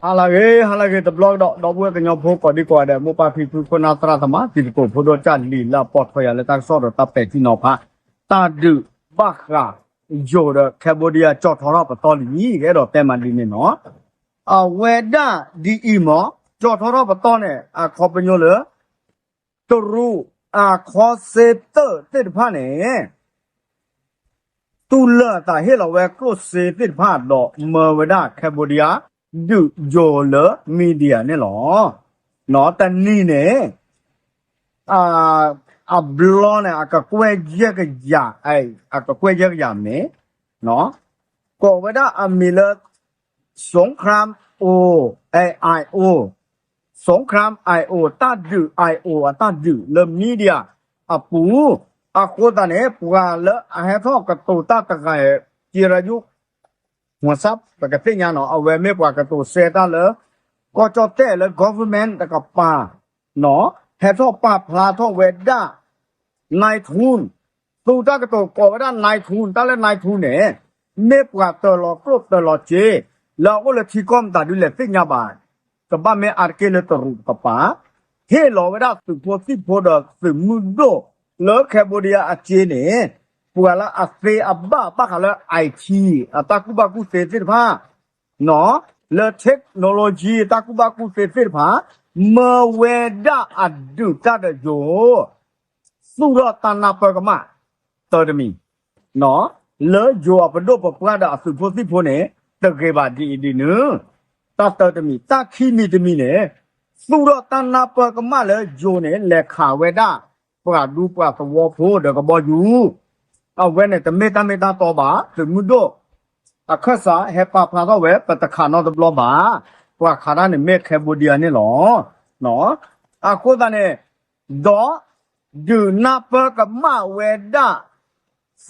ဟါလၢအဂ့ၤ ဟါလၢအဂ့ၤတဘျီကဒီး ဒီပုၢ်ဝဲၢ်ကညီဖိကိးဒံကိးဂၤဒဲး မိၢ်ပၢ်ဖံဖု ခိၣ်နၢ်သရၣ်သမါ တံၤသကိးဖိဒိၣ်ကၢ်လံၤ လၢအပိာ်ထွဲယၤလၢတၢ်ကစီၣ်ဒီးတၢ်ပဲာ်ထံနီၤဖး တၢ်ဒုးဘၣ်ဃး ယိၤဒီး Cambodia ကၠီၣ်ထီထီၣ်ပတီၢ်လံ အဲၣ်ဒိးတဲမးဒ်န့ၣ်နီၤ. အဝဲဒၣ်ဒ်အံၤမ့ၢ် ကၠီၣ်ထီထီၣ်ပတီၢ်န့ၣ် အခီပညီလၢ တရူးအခီစ့သၢၣ်သ့ၣ်တဖၣ်န့ၣ် တူၢ်လၢာ်အသးဟ့ၣ်လီၤဝဲကျိၣ်စ့သ့ၣ်တဖၣ်ဒီးမၢဝဲဒၣ် Cambodia ဒုးယိၤလၢ media န့ၣ်လီၤ. တနံၤန့ၣ် အဘျီန့ၣ် အကကွဲၢ်ယဲၢ်ကယၤ အကကွဲၢ်ယဲၢ်ကယၤမ့ၢ် ကိးဝဲဒၣ်အမံၤလၢ สงครามโอ ไอโอ สงคราม ไอโอ တၢ်ဒုး ไอโอ အတၢ်ဒုးလၢ media အပူၤ, အဃိသတးန့ၣ် ပှၤလၢအဟဲထီၣ်ကတိၤတၢ်တဂၤ ကံရယူၣ် မွန်စပ် ပကသ့ၣ်ညါနီၤ အဝဲမ့ၢ်ပှၤကတိၤစဲတၢ်လၢ ကီၢ်ကၠီၣ်တဲၣ်လၢ government တကပၤ ဟဲထီၣ်ပာ်ဖျါထီၣ်ဝဲဒၣ် นายทุน သူတၢ်ကတိၤကိးဝဲဒၣ် นายทุน တၢ်လၢ นายทุน န့ၣ် မ့ၢ်ပှၤတၢၤလီၤကျိၣ်တၢၤလီၤစ့ လၢအအိၣ်လၢထံကီၢ်မတၤဒုလဲၣ်သ့ၣ်ညါဘၣ်, ကဘၣ်မ့ၢ်အါတက့ၢ်လၢတရူးတကပၤ, ဟ့ၣ်လီၤဝဲဒၣ်သုးဖိသံၣ်ဖိဒီးသုးမုၢ်ဒိၣ်လၢ Cambodia အစ့န့ၣ် ပှၤလၢအသ့အဘၣ်ဘၣ်ဃးလၢ IT အတၢ်ကူၣ်ဘၣ်ကူၣ်သ့သ့ၣ်တဖၣ် လၢ technology တၢ်ကူၣ်ဘၣ်ကူၣ်သ့သ့ၣ်တဖၣ် မၢဝဲဒၣ်အဒုးတၢ်ဒီးယိၤ သူၣ်ထီၣ်တၢ်နၢ်ပၢၢ်ကမၣ် တၢတမံၤ, လၢယိၤအပဒိၣ်ပပှၢ်ဒီးအသုးဖိသံၣ်ဖိန့ၣ် တဂ့ၤဘၣ်ဒ်အံၤဒ်နုၤ, တၢ်တၢတမံၤ, တၢ်ခံမံၤတမံၤန့ၣ် သူၣ်ထီၣ်တၢ်နၢ်ပၢၢ်ကမၣ်လၢယိၤန့ၣ် လဲၤခးဝဲဒၣ် ပှၤဒူပှၤသဝီဖိဒီးကဘီယူၤ, အဝဲန့ၣ်တမ့ၢ်တၢ်မ့ၢ်တၢ်တီဘၣ်, သုးမုၢ်ဒိၣ် အခၢၣ်စးဟဲပာ်ဖျါထီၣ်ဝဲ ပတခးနီတဘျီဘၣ်, ပှၤခးတၢ်န့ၣ်မ့ၢ် Cambodia န့ၣ်လီၤ. အဃိသတးန့ၣ် ဒီး ဒုးနၢ်ပၢၢ်ကမၣ်ဝဲဒၣ်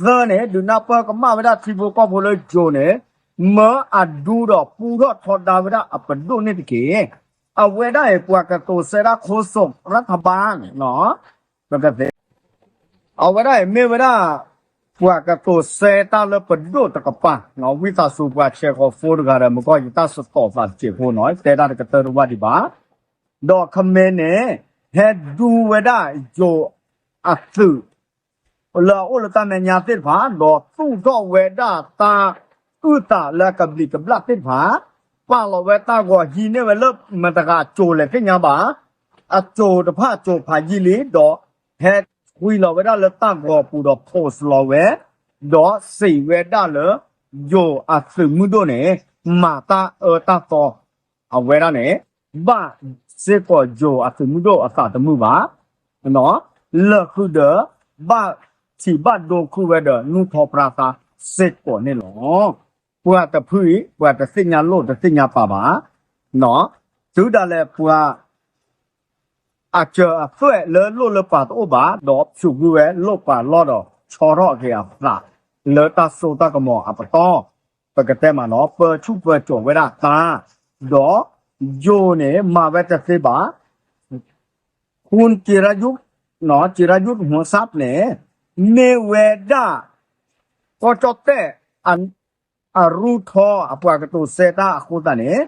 သၢန့ၣ် ဒုးနၢ်ပၢၢ်ကမၣ်ဝဲဒၣ်ထံဖိကီၢ်ဖိလၢယိၤန့ၣ် မၢအဒူဒီးပူထီၣ်ထီဒါဝဲဒၣ်အပဒိၣ်န့ၣ်တက့ၢ်. အဝဲဒၣ်အံၤ ပှၤကတိၤစဲဒၣ်ခိၣ်စိးရၢထဘၣ်န့ၣ် ပကသ့ အဝဲဒၣ်အံၤမ့ၢ်ဝဲဒၣ် ပှၤကတိၤစဲတၢ်လၢပဒိၣ်တကပၤ, ဝံသးစူၤပှၤဆဲးဃီၤဖိတဂၤဒီး မုၢ်ကီၢ်ယတၢ်စတီၤသးတစဲးဖိနီၤ တဲတၢ်တကတၢၢ်တဝၢ်ဒံးဘၣ်, ဒီးခမဲန့ၣ် ဟဲဒူဝဲဒၣ်ယိၤအသုး လၢအအိၣ်လၢတၢ်မဲာ်ညါသ့ၣ်တဖၣ် ဒီးသူၣ်ထီၣ်ဝဲဒၣ်တၢ်အုၣ်သးလၢအကဘျံးကဘျၣ်သ့ၣ်တဖၣ်, ပာ်လီၤဝဲတၢ်ဂီၤဟံးန့ၢ်ဝဲလၢမတၤတဂၤအစိၤလဲၣ်သ့ၣ်ညါဘၣ်, အစိၤတဖၣ်အစိၤဖးယံာ်လံ ဒီးဟဲဃုလီၤဝဲဒၣ်လၢတၢ်ဂီၤပူၤဒီး post လီၤဝဲ, ဒီးစံးဝဲဒၣ်လၢ ယိၤအသုးမုၢ်ဒိၣ်န့ၣ် မၤတၢ်အၢတၢ်သီ အဝဲဒၣ်န့ၣ် ဘၣ်စ့ၢ်ကီးယိၤအသုးမုၢ်ဒိၣ်အသးတမုာ်ဘၣ်, လၢာ်ဃုာ်ဒီး ဘၣ်ထံးဘၣ်ဒိခူၣ်ဝဲဒီးနူၢ်ထီပြါသါစ့ၢ်ကီးန့ၣ်လီၤ. ပှၤတဖုအံၤ ပှၤတသ့ၣ်ညါလိၣ်တသ့ၣ်ညါပာ်ဘၣ်, တုၤဒၣ်လဲာ်ပှၤ အစၢၤအသွဲၣ်လၢလိၣ်လၢပာ်တအိၣ်ဘၣ် ဒီးဖၠူးကွံာ်ဝဲလိၣ်ပာ်လီၢ်ဒီးဆီထီၣ်က့ၤအသး လၢတၢ်စိတၢ်ကမီၤအပတီၢ်, ပကတဲမးနီၤ ပၢဆူၣ်ပၢစိးဝဲဒၣ်တၢ်, ဒီးယိၤန့ၣ် မၤဝဲတသ့ဘၣ်, ခိၣ်ကံရယူၣ် ကံရယူၣ်မွန်စပ်န့ၣ် မ့ၢ်ဝဲဒၣ် ကီၢ်ကၠီၣ်တဲၣ် အရူၢ်ထီအပှၤကတိၤစဲတၢ်အဃိသတးန့ၣ်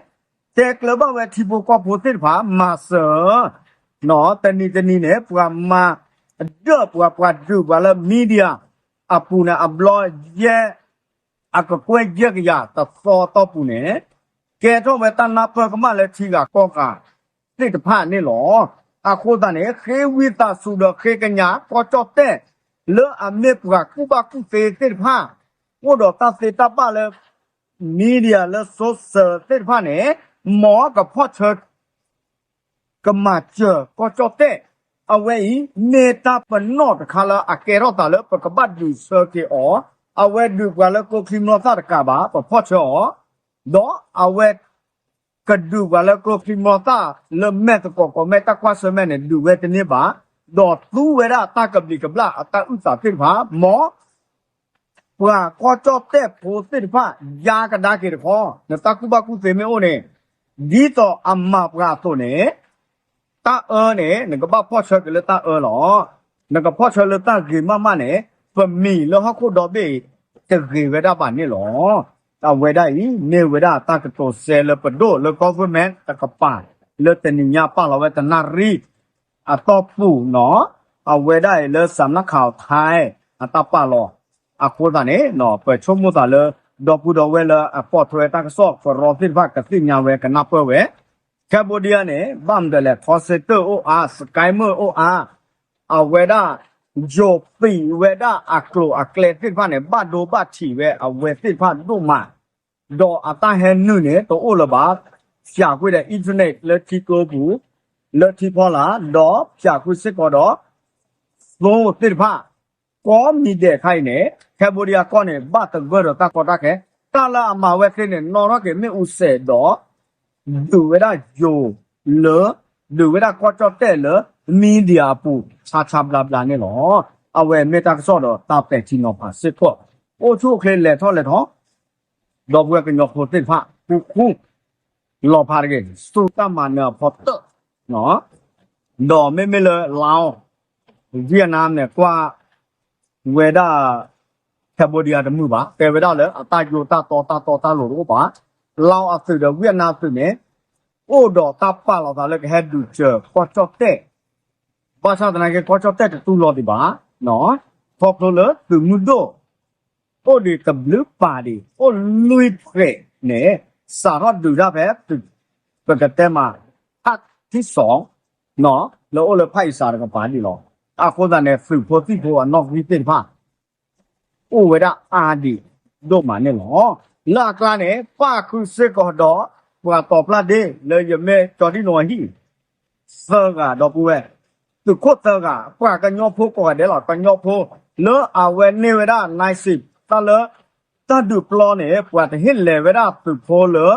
တဲကျၢၤဘၣ်ဝဲထံဖိကီၢ်ဖိသ့ၣ်တဖၣ် မၤစၢၤ, တနံၤတနံၤန့ၣ် ပှၤမၤဒၢၣ်ပှၤ ပှၤဒုးပှၤလၢ media အပူၤန့ၣ် အဘျီယဲၢ် အကကွဲၢ်ယဲၢ်ကယၤတသီတီၢ်ပူၤန့ၣ် ကဲထီၣ်ဝဲတၢ်နၢ်ပၢၢ်ကမၣ်လၢထံဂၤကီၢ်ဂၤသ့ၣ်တဖၣ်န့ၣ်လီၤ. အဃိသတးန့ၣ် ဃ့ဝံသးစူၤဒီးဃ့ကညးကီၢ်ကၠီၣ်တဲၣ် လၢအမ့ၢ်ပှၤကူၣ်ဘၣ်ကူၣ်သ့သ့ၣ်တဖၣ် အိၣ်ဒီးတၢ်သ့တၢ်ဘၣ်လၢ media လၢ social သ့ၣ်တဖၣ်န့ၣ် မ်ကဖီၣ်ဆၢ ကမၤစၢၤကီၢ်ကၠီၣ်တဲၣ်, အဝဲအံၤ မ့ၢ်တၢ်ပနီၣ်တခါလၢအကဲထီၣ်သးလၢပကဘၣ်ဒုးဆၢက့ၤအီၤ, အဝဲဒုးပှၤလၢကျိချံမျိာ်သၣ်တကးဘၣ် ပဖီၣ်ဆၢအီၤ, ဒီးအဝဲ ကဒုးပှၤလၢကျိချံမျိာ်သၣ်လၢမဲာ်သကိးကိးမဲာ်တၢ်ကွၢ်ဆၢၣ်မဲာ်န့ၣ် ဒုးဝဲတန့ၢ်ဘၣ်, ဒီးသူဝဲဒၣ်တၢ်ကဘျံးကဘျၣ်အတၢ်အုၣ်သးသ့ၣ်တဖၣ် မ် ပှၤကီၢ်ကၠီၣ်တဲၣ်ဖိသ့ၣ်တဖၣ် ယါကဒါက့ၤတခီ, နတၢ်ကူၣ်ဘၣ်ကူၣ်သ့မ့ၢ်အိၣ်န့ၣ်, ဒ်သိးအမၤပှၤအသိးန့ၣ်, တၢ်အၢန့ၣ် နကဘၣ်ဖီၣ်ဆၢက့ၤလၢတၢ်အၢလီၤ. နကဖီၣ်ဆၢလၢတၢ်ဂ့ၤမးမးန့ၣ်, ပမံၤလၢဟီၣ်ခိၣ်ဒီဘ့ၣ်အံၤ တဂ့ၤဝဲဒၣ်ဘၣ်န့ၣ်လီၤ. အဝဲဒၣ်အံၤ မ့ၢ်ဝဲဒၣ်တၢ်ကတိၤစဲလၢပဒိၣ်လၢ government တကပၤ လၢတနံၤညါပာ်လီၤဝဲတနၣ်ရံၣ်အတီၢ်ပူၤနီၤ, အဝဲဒၣ်အံၤလၢ စးနၣ်ခးအီၤခါ အတၢ်ပာ်လီၤအဃိသတးန့ၣ် ပဆိကမိၣ်သးလၢ ဒီပုၢ်ဒီဝဲၢ်လၢအပိာ်ထွဲတၢ်ကစီၣ်ကရၢသ့ၣ်တဖၣ်ကသ့ၣ်ညါဝဲကနၢ်ပၢၢ်ဝဲ Cambodia န့ၣ် ဘၣ်မတၤလဲၣ် ခီစ့တၢၣ်အိၣ်အါ စကဲမၢၣ်အိၣ်အါ အဝဲဒၣ် ယိၤပံးဝဲဒၣ်အကျိၤအကျဲသ့ၣ်တဖၣ်န့ၣ် ဘၣ်ဒိဘၣ်ထံးဝဲအဝဲသ့ၣ်တဖၣ်ဒိၣ်မး, ဒီးအတၢ်ဟဲနုာ်န့ၣ် တအိၣ်လၢၤဘၣ်, ဖၠးကွံာ်ဒီး internet လၢထံကျိပူၤ, လၢထံဖီလာ်, ဒီးဖၠးကွံာ်စ့ၢ်ကီးဒီး phone သ့ၣ်တဖၣ်, ကိးမံၤဒဲးခါအံၤန့ၣ် Cambodia ကီၢ်န့ၣ် ဘၣ်သဂၢၢ်ဒီးတၢ်ကီတၢ်ခဲ, တၢ်လၢအမၤဝဲသ့န့ၣ် နီၣ်ထီၣ်က့ၤမ့ၣ်အူစဲးဒီး ဒုးဝဲဒၣ်ယိၤလၢ ဒုးဝဲဒၣ်ကီၢ်ကၠီၣ်တဲၣ်လၢ media အပူၤ ဆါဆါဘျါဘျါန့ၣ်လီၤ. အဝဲမ့ၢ်တၢ်ကစီၣ်ဒီးတၢ်ပဲာ်ထံနီၤဖးစ့ၢ်ကီး, အိၣ်ဆူၣ်အိၣ်ချ့လဲၤထီၣ်လဲၤထီၣ် ဒီပုၢ်ဝဲၢ်ကညီဖိသ့ၣ်တဖၣ် ဃူဃူ လီၤဖးတဂ့ၤ ဆူတၢ်မၤနၢၤအဖီတၢၣ်, ဒီးမ့မ့ၢ်လၢ Laos Vietnam န့ၣ် ကွၢ်ဝဲဒၣ် Cambodia တမုာ်ဘၣ်, တဲဝဲဒၣ်လၢအတၢ်ယိးတၢ်တီတၢ်တီတၢ်လိၤတအိၣ်ဘၣ်. Laos အသုးဒီး Vietnam အသုးန့ၣ် အိၣ်ဒီးတၢ်ပာ်လီၤသးလၢကဟဲဒုးစၢၤကီၢ်ကၠီၣ်တဲၣ်, ဘၣ်ဆၣ်သနာ်က့ ကီၢ်ကၠီၣ်တဲၣ်တတူၢ်လိာ်ဒံးဘၣ်, ခီဖျိလၢသုးမုၢ်ဒိၣ် အိၣ်ဒံးတဘျုးပာ်ဒံး အိၣ်လွံၢ်ဖှဲးန့ၣ် စးထီၣ်ဒုးတၢ်ဖဲသုး ပကတဲမး ထပ်ထံစီၣ် လၢအိၣ်လၢဖၣ်အံစးတကပၤဒံးလီၤ. အဃိသတးန့ၣ် သုးဖိသံၣ်ဖိအနီၣ်ဂံၢ်သ့ၣ်တဖၣ် အိၣ်ဝဲဒၣ်အါဒံးဒိၣ်မးန့ၣ်လီၤ. လၢအကျါန့ၣ် ပၣ်ဃုာ်စ့ၢ်ကီးဒီး ပှၤတီၤပျၢ်ဒ့လၢယမ့ၢ်ကၠီဒံၣ်နီၤဟံၣ် သၢဂၤဒီပုၢ်ဝဲၢ်, သုးခိၣ်သၢဂၤ ပှၤကညီဖိကိးဂၤဒဲးလီၤ. ကညီဖိလၢအဝဲန့ၢ်ဝဲဒၣ် နၢၣ်စံး တၢ်လၢတၢ်ဒုးပျီန့ၣ် ပှၤတဟ့ၣ်လဲၤဝဲဒၣ်သုးဖိလၢ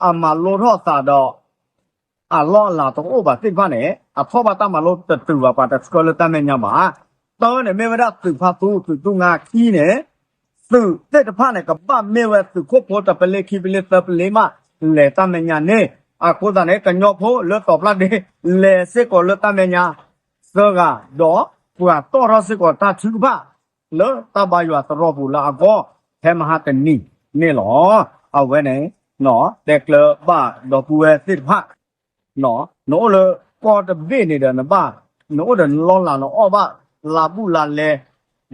အမၤလိထီၣ်သးဒီး အလီၢ်အလၤတအိၣ်ဘၣ်သ့ၣ်တဖၣ်န့ၣ် အထီၣ်ဘၣ်တၢ်မၤလိတတုၤဘၣ် ပှၤတဆှၢလၢတၢ်မဲာ်ညါဘၣ်. တၢန့ၣ်မ့ၢ်ဝဲဒၣ်သုးဖါသူ သုးတူၢ်ငါခံန့ၣ် သုးသ့ၣ်တဖၣ်န့ၣ် ကဘၣ်မ့ၢ်ဝဲသုးခိၣ်ဖိတပလ့ခံပလ့သၢပလ့မး လဲၤတၢ်မဲာ်ညါန့ၣ်, အဃိသတးန့ၣ် ကညီဖိလၢတီၤပျၢ်ဒ့ လဲၤစ့ၢ်ကီးလၢတၢ်မဲာ်ညါ သၢဂၤ, ဒီးပှၤတီၣ်ထီၣ်စ့ၢ်ကီးတၢ်ထုကဖၣ် လၢတၢ်ဘါယွၤသရိာ်ပူၤလၢအဂီၢ် ဖဲမဟါတနံၤန့ၣ်လီၤ. အဝဲန့ၣ် တဲကျၢၤဘၣ်ဒီပုၢ်ဝဲၢ်သ့ၣ်တဖၣ် နအိၣ်လၢကီၢ်တဘ့ၣ်န့ၣ်ဒီးနဘၣ်, နအိၣ်ဒီးနလီၢ်လၤနအီၣ်ဘၣ် လါဘူးလါလဲ,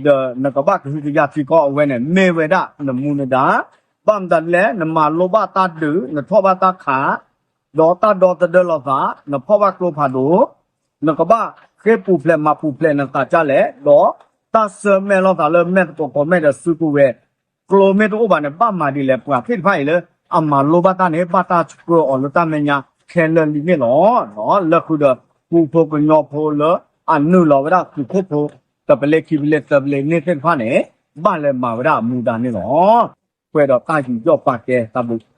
ဒီးနကဘၣ်ကဟုကယာ်ထံကီၢ်အဝဲန့ၣ် မ့ၢ်ဝဲဒၣ်နမူနဒါ, ဘၣ်မတၤဒ်လဲၣ် နမၤလိဘၣ်တၢ်ဒုး နထီၣ်ဘၣ်တၢ်ခး ဒီးတၢ်ဒီသဒၢလိာ်သး နဖီၣ်ဘၣ်ကျိဖးဒိၣ်, နကဘၣ်ဃ့ပူၤဖျဲးမၤပူၤဖျဲးနသးဒ်လဲၣ်, ဒီးတၢ်ဆၢမဲာ်လိာ်သးလၢမဲာ်သကိးကိးမဲာ်ဒီးစုကဝဲၤ ကျိမ့ၢ်တအိၣ်ဘၣ်န့ၣ် ဘၣ်မၤဒ်လဲၣ်. ပှၤသ့ၣ်တဖၣ်အံၤလၢအမၤလိဘၣ်တၢ်န့ၣ် ဘၣ်တၢ်ဆှၢအီၤလၢတၢ်မဲာ်ညါခဲလၢာ်လံန့ၣ်လီၤ. လၢဃုာ်ဒီး ဃူဖိကညီဖိလၢအနုာ်လီၤဝဲဒၣ်သုးခိၣ်ဖိ တပလ့ခံပလ့သၢပလ့န့ၣ်သ့ၣ်တဖၣ်န့ၣ် ဘၣ်လဲၤမၤဝဲဒၣ်အမူဒါန့ၣ်လီၤ. ပှဲၤဒီးတၢ်ယူးယီၣ်ပာ်ကဲတၢ်ဘျုး